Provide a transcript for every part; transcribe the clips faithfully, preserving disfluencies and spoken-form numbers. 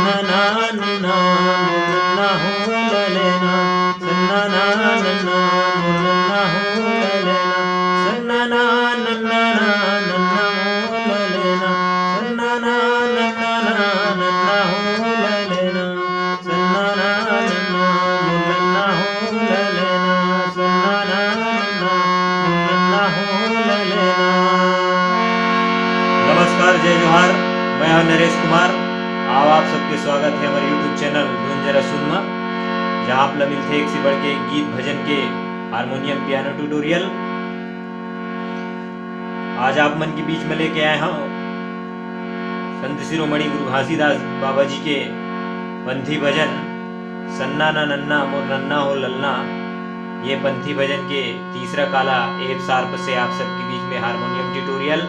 नन्ना नन्ना मोर नन्ना हो ललेना, सन्ना ना नन्ना मोर नन्ना हो ललेना, सन्ना ना नन्ना ना नन्ना हो ललेना, सन्ना ना नन्ना ना नन्ना हो ललेना, सन्ना ना नन्ना मोर नन्ना हो ललेना, सन्ना ना नन्ना मोर नन्ना हो ललेना। नमस्कार, जय जोहार, मैं हूं नरेश कुमार। आओ आप सबके स्वागत है हमारे YouTube चैनल धुन जरा सुन मा, जहां आप ला मिलथे एक से बढ़ के गीत भजन के हारमोनियम पियानो ट्यूटोरियल। आज आप मन के बीच में लेके आए हूं संत शिरोमणि गुरु घासीदास बाबा जी के पंथी भजन सन्ना ना नन्ना मोर नन्ना हो ललना। ये पंथी भजन के तीसरा काला एफ शार्प से आप सबके बीच में हारमोनियम ट्यूटोरियल।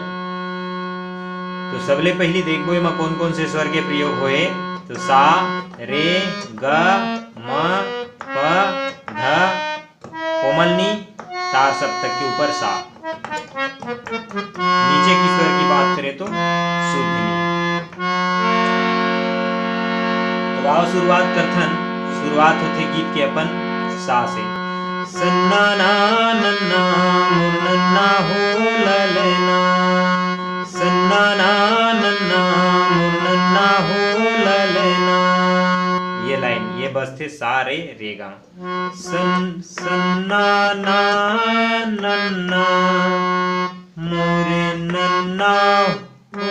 तो सबले पहली देखबो एमा कौन कौन से स्वर के प्रयोग होए। तो सा, रे, ग, म, प, ध, कोमल नी, तार सप्तक के ऊपर सा। नीचे की स्वर की बात करें तो शुद्ध नी। तो आओ शुरुआत करथन। शुरुआत होथे गीत के अपन सा से। सन्ना ना नन्ना मोर नन्ना हो ललेना, सन्ना ना नन्ना मोर नन्ना हो ललेना। ये लाइन, ये बजथे सा रे रे गा। सन्ना ना नन्ना मोर नन्ना हो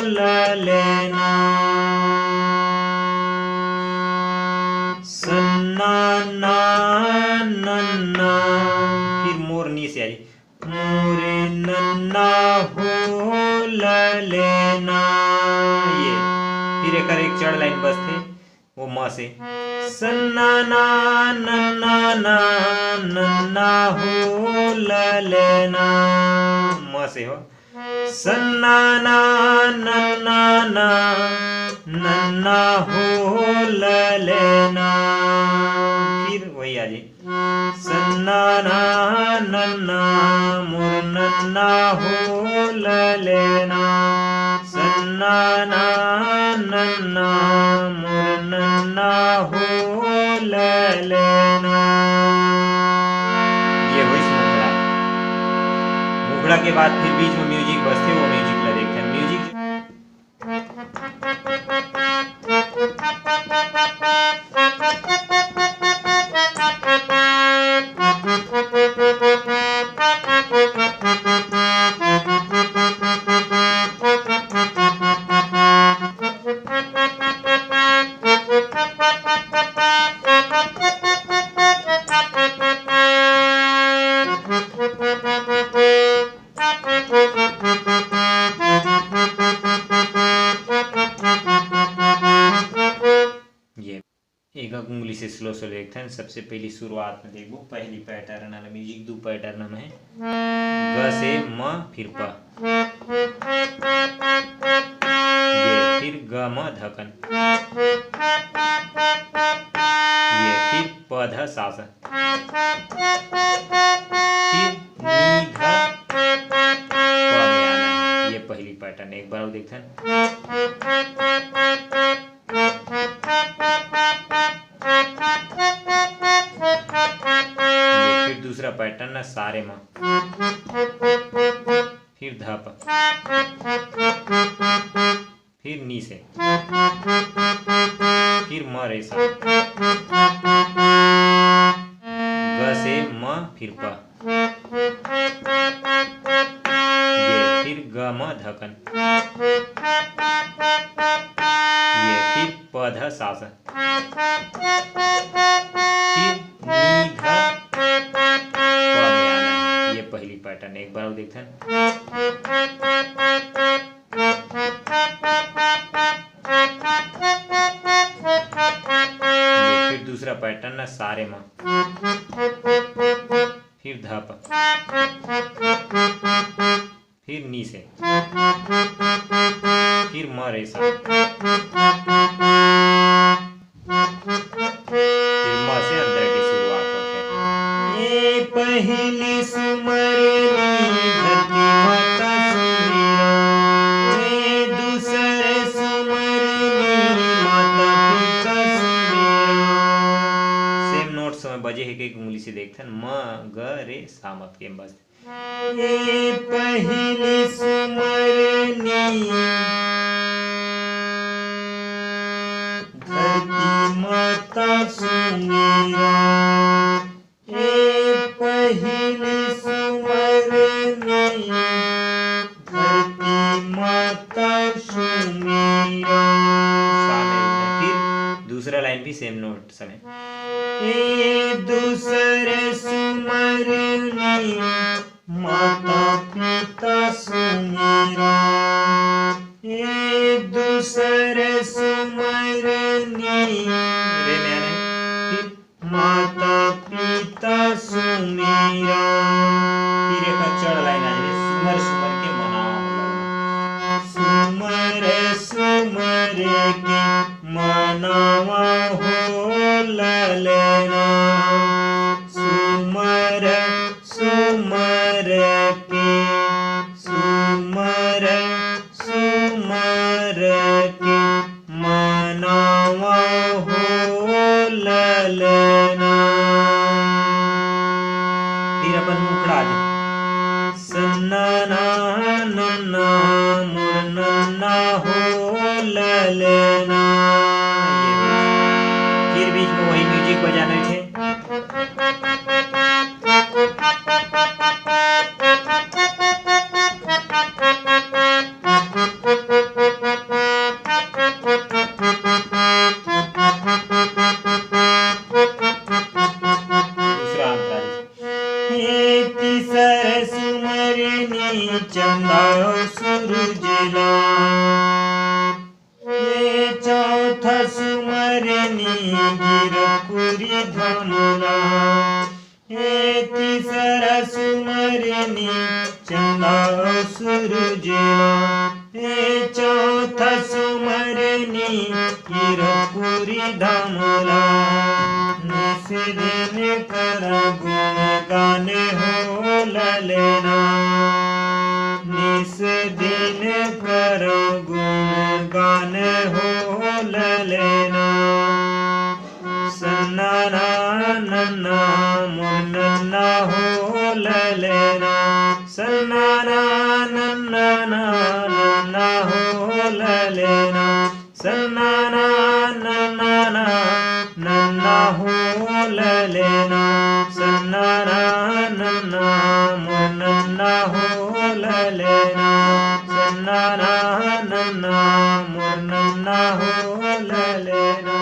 ललेना, सन्ना ना नन्ना। फिर मोर नी से आई, मोर नन्ना हो ललेना। ये फिर एक, एक चढ़ लाइन बजथे। वो म से, सन्ना ना नन्ना ना नन्ना हो ललेना, म से हो, सन्ना ना नन्ना ना नन्ना हो ललेना। फिर वही आ जाए, सन्ना ना नन्ना मोर नन्ना हो ललेना, सन्ना ना नन्ना मोर नन्ना हो ललेना। ये होइस मुखड़ा। मुखड़ा के बाद फिर बीच में म्यूजिक बजथे, वो म्यूजिक ला देखथन। म्यूजिक ये एक उंगली से स्लो स्लो देखथन। सबसे पहली शुरुआत में देखबो, पहली पैटर्न वाला म्यूजिक, दू पैटर्न में है, ग से म, फिर प, ये फिर ग म धकन, ये फिर प ध सा स, फिर नी ध प में आना है। ये पहली पैटर्न, एक बार और देखथन। ये फिर दूसरा पैटर्न ना, सा रे म, फिर ध प, फिर नी से, फिर म रे सा, ग से म, फिर प, ये फिर ग म धकन, ये फिर प ध सा स, फिर नी ध प में आना है। ये पहली पैटर्न, एक बार और देखथन। ये फिर दूसरा पैटर्न ना, सा रे म, फिर ध प, फिर नी से, फिर म रे सा, फिर म से अंतरा के शुरुआत होथे। ए पहली सुमरनी धरती माता सुमिरन, ए दूसर सुमरनी माता सामत के बस। ए पहिली सुमरनी धरती माता सुमेरा, ए पहिली सुमरनी धरती माता सुमेरा। फिर दूसरा लाइन भी सेम नोट समे। ए दूसर सुमरनी माता पिता सुमेरा, ए दूसर सुमरनी। रे में आने, फिर माता पिता सुमेरा। फिर एक चढ़ लाइन आ जाए, सुमर सुमर के मनावा हो ललना। सुमर सुमर के मनावा हो ललना। सुमर सुमर के, सुमर सुमर के मनावा हो ललना। फिर अपन मुखड़ा दे। सन्ना ना नन्ना मोर नन्ना हो ललना। फिर बीच में वही म्यूजिक बजाना है। दूसरा अंतरा। हे तीसर सुमरनी चंदा सूरज ला, हे चौथा सुमरनी गिरपुरी धमला, हे तीसरा सुमरनी चंदा सूरज ला, हे चौथा सुमरनी गिरपुरी धमला। निस दिन कर गुण गान हो ललना, निस दिन कर गुण गान हो ललना। सन्ना ना नन्ना मोर नन्ना हो ललना, सन्ना ना नन्ना ना नन्ना हो ललना, सन्ना ना नन्ना ना नन्ना हो ललना, सन्ना ना नन्ना मोर नन्ना हो ललना, सन्ना ना नन्ना मोर नन्ना हो ललना।